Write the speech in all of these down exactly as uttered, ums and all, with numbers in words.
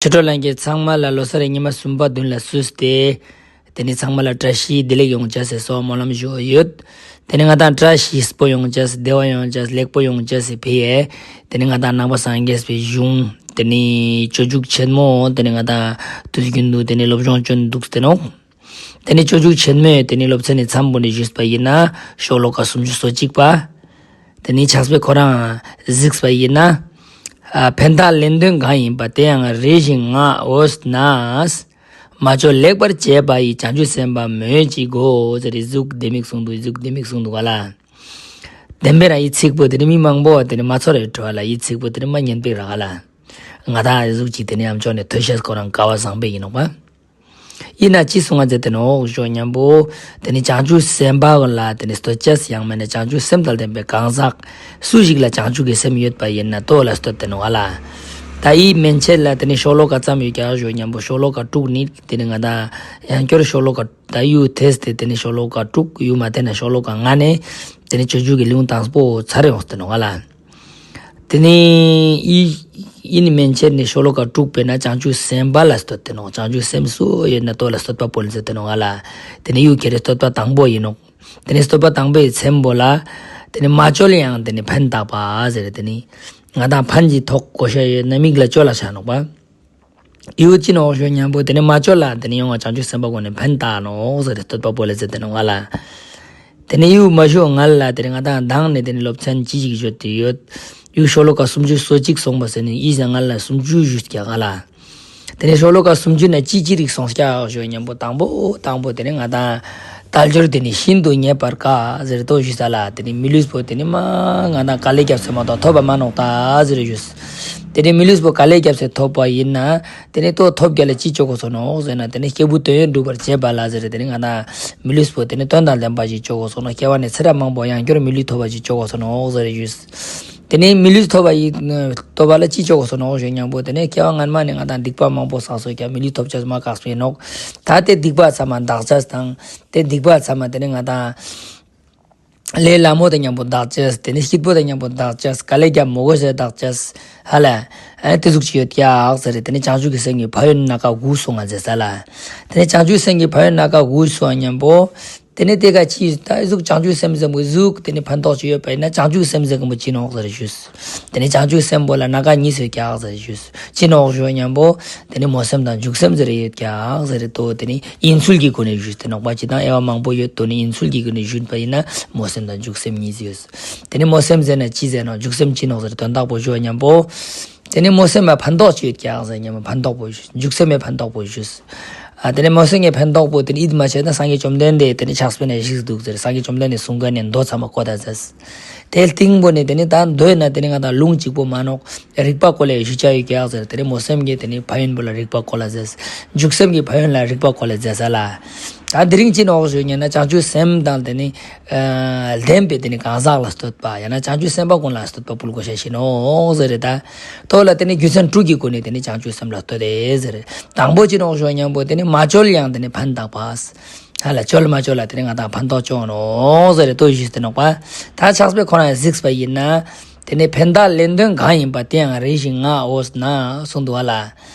ཆོས་གྲོགས་ལྷན་རྒྱས་ཚང་མ་ལ་ལོ་གསར་རེ་ཉི་མ་གསུམ་པ་མདུན་ལ་བསུས་ཏེ། དེ་ནས་ཚང་མ་ལ་བཀྲ་ཤིས་བདེ་ལེགས་ཡོང་ཅེས་སོགས་སྨོན་ལམ་ཞུ་ཡོད། དེ་ནས་ང་དང་བཀྲ་ཤིས་པོ་ཡོང་ཅེས་བདེ་བ་ཡོང་ཅེས་ལེགས་པོ་ཡོང་ཅེས་ཕི་ཡེ། དེ་ནས་ང་དང་ནང་པ་སངས་རྒྱས་པའི་གཞུང་དེ་ནས་སྤྱོད་འཇུག་ཆེན་མོ་དེ་ནས་ང་དང་དུས་རྒྱུན་དུ་དེ་ནས་སློབ་སྦྱོང་བྱོན་འདུག་སྟེ་ནོག་དེ་ནས་སྤྱོད་འཇུག་ཆེན་མོའི་དེ་ནས་སློབ་ཚན་ནས་མཚམས་པོ་ནས་ཞུས་པ་ཡིན་ན་ཤོ་ལོ་ཀ་སུམ་ཅུ་སོ་གཅིག་པ། དེ་ནས་ཕྱག་དཔེ་ཁོ་རང་གཟིགས་པ་ཡིན་ན། ཨ་ཕན་བཏགས་ལན་ལྡོན་གང་ཡིན་པ་དེ་ཡང་རེ་ཞིག་ངག་འོས་ན། མ་བཅོལ་ལེགས་པར་བྱས་པ་ཡི་བྱང་ཆུབ་སེམས་དཔའ་མོས་ཅི་དགོས་ཟེར་རེ་ཟུག་ལྡེ་མིག་གསུངས་འདུག་ཟུག་ལྡེ་མིག་གསུངས་འདུག་ག་ལ། བདེན་པའི་རང་ཡི་ཚིག་པོ་དེ་ནི་མི་མང་པོ་དེ་ནི་མ་ཚོར་རེ་བྲོ་བ་ལ་ཡི་ཚིག་པོ་དེ་ནི་མ་ཉན་པའི་ར་ག་ལ། ང་དང་ཨ་ཟུག་ཅིག་དེ་ནི་ཨམ་ཅོག་ནས་ཐོས་ཤེས་ཁོ་རང་དཀའ་བ་བཟང་པོ་ཡིན་ནོག་པ། ཡིན་ན་ཅི་གསུང་ང་མཛད་དེ་ནོག་ཞོ་མཉམ་པོ། དེ་ནི་བྱང་ཆུབ་སེམས་དཔའ་ལ་དེ་ནི་བསྟོད་ཅེས་ཡང་མེད་ན་བྱང་ཆུབ་སེམས་དང་ལྡན་པའི་གང་ཟག་སུ་ཞིག་ལ་བྱང་ཆུབ་ཀྱི་སེམས་ཡོད་པ་ཡིན་ན་ལྟོ་ལ་བསྟོད་དེ་ནོག་ཨ་ལ། ད་ཡི་མན་ཆད་ལ་དེ་ནི་ཤོ་ལོ་ཀ་ཙམ་ཡོད་ཀྱང་ཞོ་མཉམ་པོ་ཤོ་ལོ་ཀ་དྲུག་ནི་དེ་ནི་ང་དང་ཡང་བསྐྱར་ཤོ་ལོ་ཀ་ད་ཡུ་ཐེས་ཏེ་དེ་ནི་ཤོ་ལོ་ཀ་དྲུག་ཡུ་མ་དེ་ན་ཤོ་ལོ་ཀ་ལྔ་ནས་དེ་ནི་སྤྱོད་འཇུག་གི་ལེའུ་དང་པོ་ཚར་ཡོང་སྟེ་ནོག་ཨ་ལ། དེ་ནས་ཡི་ཡི་ནི་མན་ཆད་ནས་ཤོ་ལོ་ཀ་དྲུག་པས་ན་བྱང་ཆུབ་སེམས་དཔའ་ལ་བསྟོད་དེ་ནོག་བྱང་ཆུབ་སེམས་སུ་ཡོད་ན་ལྟོ་ལ་བསྟོད་པ་པོ་ལ་མཛད་དེ་ནོག་ང་ལ། དེ་ནས་ཡུ་ཁྱེར་རེ་བསྟོད་པ་དང་པོ་ཡིན་ནོག་དེ་ནས་བསྟོད་པ་དང་པོའི་མཚན་པོ་ལ། དེ་ནས་མ་བཅོལ་ཡང་དེ་ནས་ཕན་བཏགས་པ་ཟེར་དེ་ནས། ང་དང་ཕན་གྱི་ཐོགས་གོ་ཤ་ཡོད་ན་མིག་ལ་བཅོལ་ལ་བྱ་ནོག་པ། ཡུ་ཅི་ནོག་ཞོ་མཉམ་པོ་དེ་ནས་མ་བཅོལ་ལ་དེ་ནས་ཡོང་བ་བྱང་ཆུབ་སེམས་དཔའ་ཀུན་ནས་ཕན་བཏགས་ནོག་ཟེར་ཏེ་བསྟོད་པ་པོ་ལ་མཛད་དེ་ནོག་ང་ལ། དེ་ནས་ཡུ་མ་ཞོ་ང་ལ་དེ་ནས་ང་དང་མདང་ནས་དེ་ནས་སློབ་ཚན་ཅི་ཞིག་བརྗོད་དེ་ཡོད། ཡུ་ཤོ་ལོ་ཀ་སུམ་ཅུ་སོ་གཅིག་སོང་པ་ཟེར་ནས་ཡིད་བཞིན་ང་ལ་སུམ་ཅུ་ཞུས་ཀྱང་ང་ལ། དེ་ནས་ཤོ་ལོ་ཀ་སུམ་ཅུ་ན་ཅི་ཅི་རིགས་སོང་ཀྱང་ཞོ་མཉམ་པོ་དང་པོ་དང་པོ་དེ་ནས་ང་དང་། དལ་འབྱོར་དེ་ནི་ཤིན་ཏུ་རྙེད་པར་དཀའ་ཟེར་ཏོ་ཞུས་ས་ལ་དེ་ནི་མི་ལུས་པོ་དེ་ནི་མ་ང་དང་དཀའ་ལས་རྒྱབ་སེ་མ་གཏོགས་ཐོབ་པ་མ་ནོག་ད་ཟེར་ཞུས། དེ་ནི་མི་ལུས་པོ་དཀའ་ལས་རྒྱབ་སེ་ཐོབ་པ་ཡིན་ན། དེ་ནི་ལྟོ་ཐོབ་རྒྱ་ལ་ཅི་ཅོ་གོ་སོ་ནོག་ཟེར་ན་དེ་ནི་སྐྱེས་བུ་དོན་ཡོད་འགྲུབ་པར་བྱེད་པ་ལ་ཟེར་དེ་ནི་ང་དང་མི་ལུས་པོ་དེ་ནི་དོན་དང་ལྡན་པ་ཞིག་ཅོ་གོ་སོ་ནོག་སྐྱེ་བ་ནི་ཚེ་རབས་མང་པོ་ཡང་བསྐྱར་མི་ལུས་ཐོབ་པ་ཞིག་ཅོ་གོ་སོ་ནོག་ཟེར་ཞུས། དེ་ནས་མི་ལུས་ཐོབ་པ་ཡི་ཐོབ་པ་ལ་ཅི་ཅོ་གོ་སོ་ནོག་ཞེས་སྙམ་པོ་དེ་ནས་སྐྱེ་བ་སྔན་མ་ནས་ང་དང་སྡིག་པ་མང་པོ་བསགས་སོ་ཀྱང་མི་ལུས་ཐོབ་ཅེས་མ་བཀག་སོ་ཡིན་ནོག་ད་དེ་སྡིག་པ་ཚང་མ་འདག་ཅེས་དང་། དེ་སྡིག་པ་ཚང་མ་དེ་ནས་ང་དང་ལས་སླ་མོ་དང་མཉམ་པོ་འདག་ཅེས། དེ་ནས་སྐྱིད་པོ་དང་མཉམ་པོ་འདག་ཅེས། དཀའ་ལས་རྒྱབ་མོ་གོ་ཞེས་འདག་ཅེས། ཧ་ལས། ཨེ་དེ་ཟུག་ཅིག་ཡོད་ཀྱག་ཟེར་རེད། དེ་ནས་བྱང་ཆུབ་ཀྱི་སེམས་ཀྱི་ཕན་ཡོན་སྣ་ཁ་དགུ་གསུང་ང་མཛད་ས་ལ། དེ་ནས་བྱང་ཆུབ་སེམས་ཀྱི་ཕན་ཡོན་སྣ་ཁ་དགུ་གསུང་ང་མཉམ་པོ། དེ་ནས་དེ་ག་ཅི་ད་ཨེ་ཟུག་བྱང་ཆུབ་སེམས་ཟེར་མོ་ཟུག་དེ་ནས་ཕན་ཐོགས་ཅིག་ཡོད་པ་ཡིན་ན་བྱང་ཆུབ་སེམས་ཟེར་གི་མོ་ཅི་ནོག་ཟེར་ཞུས། དེ་ནས་བྱང་ཆུབ་སེམས་པོ་ལ་སྣ་ཁ་གཉིས་སུ་ཡོད་ཀྱག་ཟེར་ཞུས། ཅི་ནོག་ཞུ་མཉམ་པོ། དེ་ནས་སྨོན་སེམས་དང་འཇུག་སེམས་ཟེར་ཡོད་ཀྱག་ཟེར་རེད་དོ། དེ་ནས་ཡིན་ཚུལ་གྱི་སྒོ་ནས་ཞུས་ཏེ་ནོག་པ་ཅི་དང་དབྱེ་བ་མང་པོ་ཡོད་དོ་ནས་ཡིན་ཚུལ་གྱི་སྒོ་ནས་ཞུས་པ་ཡིན་ན་སྨོན་སེམས་དང་འཇུག་སེམས་གཉིས་ཡོད། དེ་ནས་སྨོན་སེམས་ཟེར་ན་ཅི་ཟེར་ནོག་འཇུག་སེམས་ཅི་ནོག་ཟེར་དོན་དག་པོ་ཞུ་མཉམ་པོ། དེ་ནས་སྨོན་སེམས་ལ་ཕན་ཐོགས་ཅི་ཡོད་ཀྱག་ཟེར་མཉམ་པོ་ཕན་ཐོགས་པོ་ཞུས། འཇུག་སེམས་ལ་ཕན་ཐོགས་པོ་ཞུས། ཨ་དེ་ནས་སྨོན་སེམས་ཀྱི་ཕན་ཐོགས་པོ་དེ་ནས་ཡིད་མ་ཆེས་ན་སངས་རྒྱས་བཅོམ་ལྡན་འདས་དེ་ནས་ཕྱག་དཔེ་ནས་བཞུགས་འདུག་ཟེར། སངས་རྒྱས་བཅོམ་ལྡན་འདས་གསུང་མཁན་ནས་མདོ་ཚང་མ་བཀོད་ད་ཟེར། དེ་སྟེང་པོ་ནས་དེ་ནས་ད་མདོ་ཡིན་ན་དེ་ནས་ང་དང་ལུང་གཅིག་པོ་མ་ནོག་རིགས་པ་བཀོད་ལས་ཞུ་བྱ་ཡོད་ཀྱག་ཟེར། དེ་ནས་སྨོན་སེམས་ཀྱི་དེ་ནས་ཕན་ཡོན་པོ་ལ་རིགས་པ་བཀོད་ལ་ཟེར། འཇུག་སེམས་ཀྱི་ཕན་ཡོན་ལ་རིགས་པ་བཀོད་ལ་ཟེར་ས་ལ། ད་དེ་རིང་ཅི་ནོག་ཞུ་ཉན་ན་བྱང་ཆུབ་སེམས་དང་དེ་ནས་ལྡན་པའི་དེ་ནས་གང་ཟག་ལ་བསྟོད་པ་ཡང་ན་བྱང་ཆུབ་སེམས་དཔའ་ཀུན་ལ་བསྟོད་པ་ཕུལ་དགོས་ཤེས་ཤིག་ནོག་ཟེར་རེད་ད། ཐོག་ལ་དེ་ནས་རྒྱུ་མཚན་དྲུག་གི་སྒོ་ནས་དེ་ནས་བྱང་ཆུབ་སེམས་ལ་བསྟོད་དེ་ཟེར། དང་པོ་ཅི་ནོག་ཞུ་མཉམ་པོ་དེ་ནས་མ་བཅོལ་ཡང་དེ་ནས་ཕན་བཏགས་པ། ཧ་ལ་བཅོལ་མ་བཅོལ་ལ་དེ་ནས་ང་དང་ཕན་ཐོགས་ཅོག་ནོག་ཟེར་ལྟོས་ཞུས་ཏེ་ནོག་པ། ད་ཕྱག་དཔེ་ཁོ་རང་གཟིགས་པ་ཡིན་ན། དེ་ནས་ཕན་བཏགས་ལན་ལྡོན་གང་ཡིན་པ་དེ་ཡང་རེ་ཞིག་ངག་འོས་ན་གསུངས་འདུག་ཧ་ལ།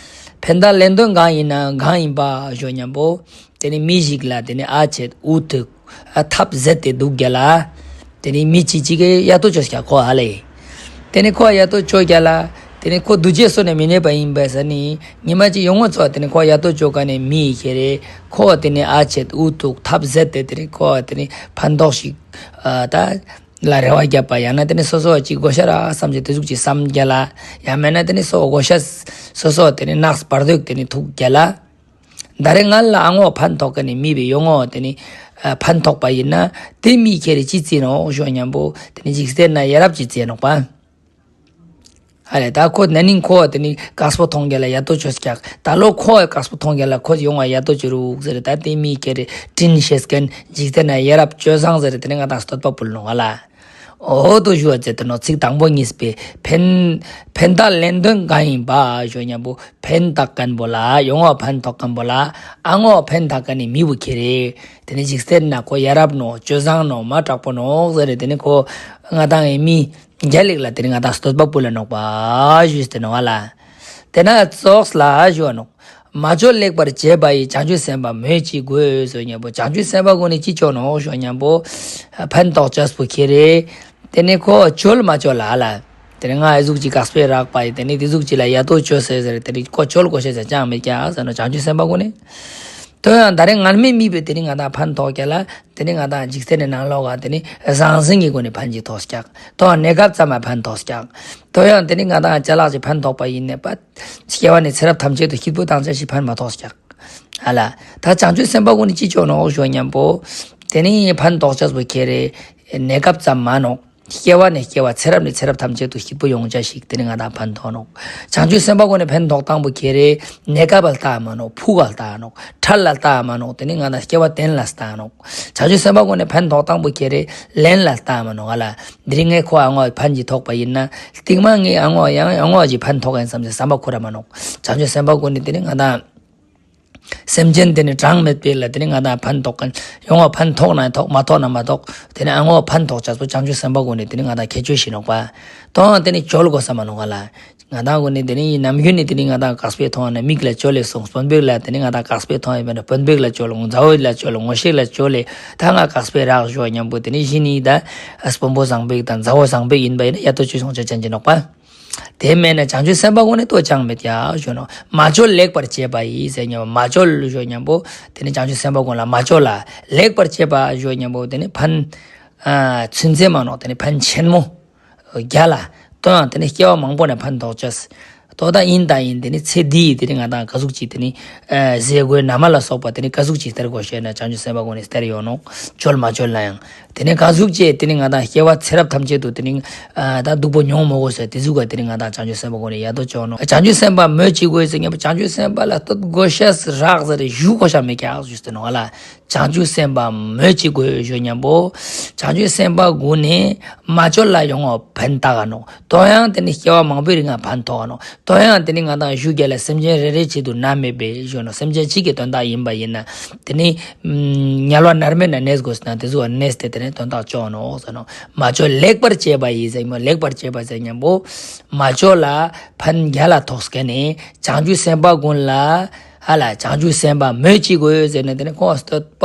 ཕན་བཏགས་ལན་ལྡོན་གང་ཡིན་ན་གང་ཡིན་པ་ཞུ་མཉམ་པོ། དེ་ནས་མི་ཞིག་ལ་དེ་ནས་ཨ་ཆད་འུ་ཐུག་ཨ་ཐབས་ཟད་དེ་འདུག་རྒྱ་ལ། དེ་ནས་མི་གཅིག་གཅིག་གིས་ཡ་ཏོ་ཅོ་ཀྱག་ཁོ་ཧ་ལས། དེ་ནས་ཁོ་ཡ་ཏོ་ཅོ་རྒྱ་ལ། དེ་ནས་ཁོ་འདུ་བྱེད་སོ་ནས་མི་གནས་པ་ཡིན་པས་ཟེར་ནས་ཉི་མ་གཅིག་ཡོང་ངོ་ཚོ་དེ་ནས་ཁོ་ཡ་ཏོ་ཅོ་ག་ནས་མི་ཁྱེར་རེ་ཁོ་དེ་ནས་ཨ་ཆད་འུ་ཐུག་ཐབས་ཟད་དེ་དེ་ནས་ཁོ་དེ་ནས་ཕན་ཐོགས་ཤིག་ཨ་ད་ལ་རེ་བ་བརྒྱབ་པ་ཡང་ན་དེ་ནས་སོ་སོ་གཅིག་བགོ་བཤའ་ར་བསམ་གྱི་དེ་ཟུག་ཅིག་བསམ་རྒྱ་ལ། ཡང་མེད་ན་དེ་ནས་སོ་བགོ་བཤའ་སོ་སོ་དེ་ནས་ནགས་བར་དོག་དེ་ནས་ཐུག་རྒྱ་ལ། ད་རེས་ང་ལ་ཨ་ངོ་ཕན་ཐོགས་ཀ་ནས་མི་བི་ཡོང་ངོ་དེ་ནི་ཕན་ཐོགས་པ་ཡིན་ན་དེ་མི་ཁྱེར་ཅི་བརྩི་ནོག་ཞུ་མཉམ་པོ་དེ་ནི་འཇིག་རྟེན་ན་ཡ་རབས་ཅི་བརྩི་ནོག་པ། ཨ་ལས་ད་ཁོ་ན་ནིང་ཁོ་དེ་ནི་དཀར་པོ་མཐོང་རྒྱ་ལ་ཡ་ཏོ་ཅོས་ཀྱག་ད་ལོ་ཁོ་དཀར་པོ་མཐོང་རྒྱ་ལ་ཁོ་ཡོང་བ་ཡ་ཏོ་ཅོ་རུག་ཟེར་ད་དེ་མི་ཁྱེར་དྲིན་ཤེས་མཁན་འཇིག་རྟེན་ན་ཡ་རབས་སྤྱོད་བཟང་ཟེར་དེ་ནི་ང་དང་བསྟོད་པ་ཕུལ་ནོག་ཨ་ལ། འོ་དོ་ཞུ་བ་ཅེ་དེ་ནོ་ཚིག་དང་པོ་གཉིས་པའི་ཕན་ཕན་བཏགས་ལན་ལྡོན་གང་ཡིན་པ་ཞུ་མཉམ་པོ་ཕན་བཏགས་མཁན་པོ་ལ་ཡོང་བ་ཕན་ཐོགས་མཁན་པོ་ལ་ཨ་ངོ་ཕན་ཐོགས་མཁན་ནི་མི་བུ་ཁྱེར་རེ། དེ་ནི་འཇིག་རྟེན་ན་ཁོ་ཡ་རབས་ནོ་སྤྱོད་བཟང་ནོ་མ་དྲག་པོ་ནོ་ཟེར་རེ་དེ་ནི་ཁོ་ང་དང་ངའི་མི་རྒྱ་ལེགས་ལ་དེ་ནི་ང་དང་བསྟོད་པ་ཕུལ་ལ་ནོག་པ་ཞུས་ཏེ་ནོ་བ་ལ། དེ་ན་ཙོགས་ལ་ཞུ་ནོག་མ་བཅོལ་ལེགས་པར་བྱེད་པ་ཡི། བྱང་ཆུབ་སེམས་དཔའ་སྨོས་ཅི་དགོས་ཟེར་ཉམ་པོ། བྱང་ཆུབ་སེམས་དཔའ་ཀུན་ནི་ཅི་ཅོ་ནོག་ཞུ་ཉམ་པོ། ཕན་ཐོགས་ཅེས་པོ་ཁེ་རེ། དེ་ནི་ཁོ་བཅོལ་མ་བཅོལ་ལ་ལ། དེ་ནི་ང་ཨེ་ཟུག་ཅིག་དཀའ་སྤེལ་རག་པ་ཡི། དེ་ནི་དེ་ཟུག་ཅིག་ལ་ཡ་ཏོ་ཅོ་ཟེར་ཟེར། དེ་ནི་ཁོ་བཅོལ་གོ་ཤེས་ཟེར་ཅང་མེད་ཀྱག་ཟེར་ནོག་བྱང་ཆུབ་སེམས་དཔའ་ཀུན་ནི། དོ་ཡང་ད་རེས་ངར་མི་མི་བས་དེ་ནི་ང་དང་ཕན་ཐོགས་ཀྱག་ལ། དེ་ནི་ང་དང་འཇིག་རྟེན་ནི་ནང་ལོགས་ག་དེ་ནི་ཟང་ཟིང་གི་སྒོ་ནས་ཕན་ཅིག་ཐོགས་ཀྱག་དོ་ཡང་གནས་སྐབས་ཙམ་མ་ཕན་ཐོགས་ཀྱག་དོ་ཡང་དེ་ནི་ང་དང་ཅ་ལག་ཅིག་ཕན་ཐོགས་པ་ཡིན་ནས་པ། སྐྱེ་བ་ནས་ཚེ་རབས་ཐམས་ཅད་དུ་སྐྱིད་པོ་བཏང་ཅེས་ཤིག་ཕན་མ་ཐོགས་ཀྱག་ཨ་ལ། ད་བྱང་ཆུབ་སེམས་དཔའ་ཀུན་ནི་ཅི་ཅོ་ནོག་ཞུ་ཉམ་པོ། དེ་ནི་ཕན་ཐོགས་ཅེས་པོ་ཁེ་རེ། གནས་སྐབས་ཙམ་མ་ནོག་སྐྱེ་བ་ནས་སྐྱེ་བ་ཚེ་རབས་ནས་ཚེ་རབས་ཐམས་ཅད་དུ་སྐྱིད་པོ་ཡོང་ཅེས་ཤིག་དེ་ནི་ང་དང་ཕན་ཐོགས་ནོག་བྱང་ཆུབ་སེམས་དཔའ་ཀུན་ནི་ཕན་ཐོགས་སྟངས་པོ་ཁེ་རེ། གནས་སྐབས་ལ་ལྟ་མ་ནོག་ཕུགས་ལ་ལྟ་ནོག་འཕྲལ་ལ་ལྟ་མ་ནོག་དེ་ནི་ང་དང་སྐྱེ་བ་དེ་ལ་ལྟ་ནོག་བྱང་ཆུབ་སེམས་དཔའ་ཀུན་ནི་ཕན་ཐོགས་སྟངས་པོ་ཁེ་རེ། ལན་ལ་ལྟ་མ་ནོག་ཨ་ལ། དེ་རིང་ངས་ཁོ་ཨ་ངོ་ཕན་ཅིག་ཐོགས་པ་ཡིན་ན། རྟིང་མ་ངས་ཨ་ངོ་ཡང་ཨ་ངོ་ཅིག་ཕན་ཐོགས་ཡིན་བསམ་ཅེས་བསམ་པ་ཁུར་ར་མ་ནོག་བྱང་ཆུབ་སེམས་དཔའ་ཀུན་ནི་དེ་ནི་ང་དང་སེམས་ཅན་དེ་ནི་གྲངས་མེད་པའི་ལ་དེ་ནི་ང་དང་ཕན་ཐོགས་མཁན། ཡོང་བ་ཕན་ཐོགས་ན་ཐོགས། མ་ཐོགས་ན་མ་ཐོགས། དེ་ནི་ཨ་ངོ་ཕན་ཐོགས་ཅེས་པོ་བྱང་ཆུབ་སེམས་དཔའ་ཀུན་ནི་དེ་ནི་ང་དང་ཁྱད་ཆོས་ཤིག་ནོག་པ། དོ་ཡང་དེ་ནི་བཅོལ་དགོས་ས་མ་ནོག་ག་ལ། ང་དང་ཀུན་ནི་དེ་ནི་ནམ་རྒྱུན་ནི་དེ་ནི་ང་དང་དཀའ་སྤེལ་ཐོང་ན་མིག་ལ་བཅོལ་ལེ་སོང་། སྤོན་པོ་ལ་དེ་ནི་ང་དང་དཀའ་སྤེལ་ཐོང་ཡིན་པ་ན་སྤོན་པོ་ལ་བཅོལ། མཛའ་བོ་ལ་བཅོལ། ངོ་ཤེས་ལ་བཅོལ་ལེ། ད་ང་དཀའ་སྤེལ་རག་ཞོ་ཉམ་པོ་དེ་ནི་གཞི་ནི་ད་སྤོན་པོ་བཟང་པོ་དང་མཛའ་བོ་བཟང་པོ་ཡིན་པ་ཡིན་ན་ཡ་ཏོ་ཅོ་སོང་ཅེས་ཅན་གྱི་ནོག་པ། དེ་མེད་ན་བྱང་ཆུབ་སེམས་དཔའ་ཀུན་ནི་ལྟོས་ཅང་མེད་ཀྱག་ཞུ་ནོག་མ་བཅོལ་ལེགས་པར་བྱེད་པ་ཡིས་ཟེར་ཉམ་པོ། མ་བཅོལ་ཞུ་ཉམ་པོ་དེ་ནི་བྱང་ཆུབ་སེམས་དཔའ་ཀུན་ལ་མ་བཅོལ་ལ་ལེགས་པར་བྱེད་པ་ཞུ་ཉམ་པོ་དེ་ནི་ཕན། ཨ་ཚུན་ཚད་མ་ནོག་དེ་ནི་ཕན་ཆེན་མོ། རྒྱ་ལ། དོ་ཡང་དེ་ནི་སྐྱེ་བ་མང་པོ་ནས་ཕན་ཐོགས་ཅེས། དོ་ད་ཡིན་ད་ཡིན་དེ་ནི་ཚེ་འདི་ཡི་དེ་ནི་ང་དང་ག་ཟུག་ཅིག་དེ་ནི། ཨ་ཟས་གོས་ན་མ་ལ་སོགས་པ་དེ་ནི་ག་ཟུག་ཅིག་སྟེར་དགོས་ཤེ་ན་བྱང་ཆུབ་སེམས་དཔའ་ཀུན་ནི་སྟེར་ཡོང་ནོག་བཅོལ་མ་བཅོལ་ན་ཡང་། དེ་ནི་ག་ཟུག་ཅིག་དེ་ནི་ང་དང་སྐྱེ་བ་ཚེ་རབས་ཐམས་ཅད་དུ་དེ་ནི། ཨ་ད་སྡུག་པོ་མྱོང་མ་དགོས་ཟེར་དེ་ཟུག་ག་དེ་ནི་ང་དང་བྱང་ཆུབ་སེམས་དཔའ་ཀུན་ནི་ཡ་ཏོ་ཅོ་ནོག་བྱང་ཆུབ་སེམས་དཔའ་སྨོས་ཅི་དགོས་ཟེར་ཉམ་པོ་བྱང་ཆུབ་སེམས་དཔའ་ལ་བསྟོད་དགོས་ཤེས་རག་ཟེར་ཞུ་དགོས་ཤ་མེད་ཀྱག་ཞུས་ཏེ་ནོག་ལ། བྱང་ཆུབ་སེམས་དཔའ་སྨོས་ཅི་དགོས་ཞུ་ཉམ་པོ། བྱང་ཆུབ་སེམས་དཔའ་ཀུན་ནི་མ་བཅོལ་ལ་ཡོང་བ་ཕན་བཏགས་ག་ནོག་དོ་ཡང་དེ་ནི་སྐྱེ་བ་མང་པོའི་རིང་ང་ཕན་ཐོགས་ག་ནོག་དོ་ཡང་དེ་ནི་ང་དང་ཞུ་རྒྱལ་ལ་སེམས་ཅན་རེ་རེ་ཆེད་དུ་ན་མེད་པའི་ཞུ་ནོག་སེམས་ཅན་གཅིག་གི་དོན་དག་ཡིན་པ་ཡིན་ན། དེ་ནི་དམྱལ་བ་མནར་མེད་ན་གནས་དགོས་ན་དེ་ཟུག་ག་གནས་ཏེ་དེ་ནི་དོན་དག་ཅོ་ནོག་ཟེར་ནོག་མ་བཅོལ་ལེགས་པར་བྱེད་པ་ཡིས་ཟེར་མོ། ལེགས་པར་བྱེད་པ་ཟེར་ཉམ་པོ། མ་བཅོལ་ལ་ཕན་རྒྱ་ལ་ཐོགས་སྐད་ནི་བྱང་ཆུབ་སེམས་དཔའ་ཀུན་ལ། ཧ་ལ་བྱང་ཆུབ་སེམས་དཔའ་སྨོས་ཅི་དགོས་ཟེར་ནས་དེ་ནི་ཁོང་བསྟོད་པ་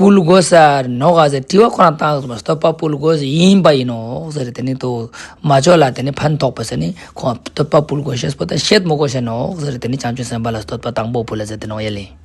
ཕུལ་དགོས་ས་ནོག་ག་ཟེར་དྲི་བ་ཁོ་རང་བཏང་སོང་། བསྟོད་པ་ཕུལ་དགོས་ཡིན་པ་ཡིན་ནོག་ཟེར། དེ་ནི་དོ་མ་བཅོལ་ལ་དེ་ནི་ཕན་ཐོགས་པ་ཟེར་ནི་ཁོང་བསྟོད་པ་ཕུལ་དགོས་ཤེས་པོ་ད་བཤད་མ་དགོས་ཤེ་ནོག་ཟེར། དེ་ནི་བྱང་ཆུབ་སེམས་དཔའ་ལ་བསྟོད་པ་དང་པོ་ཕུལ་ལ་ཟེར་དེ་ནོག་ཡ་ལེ།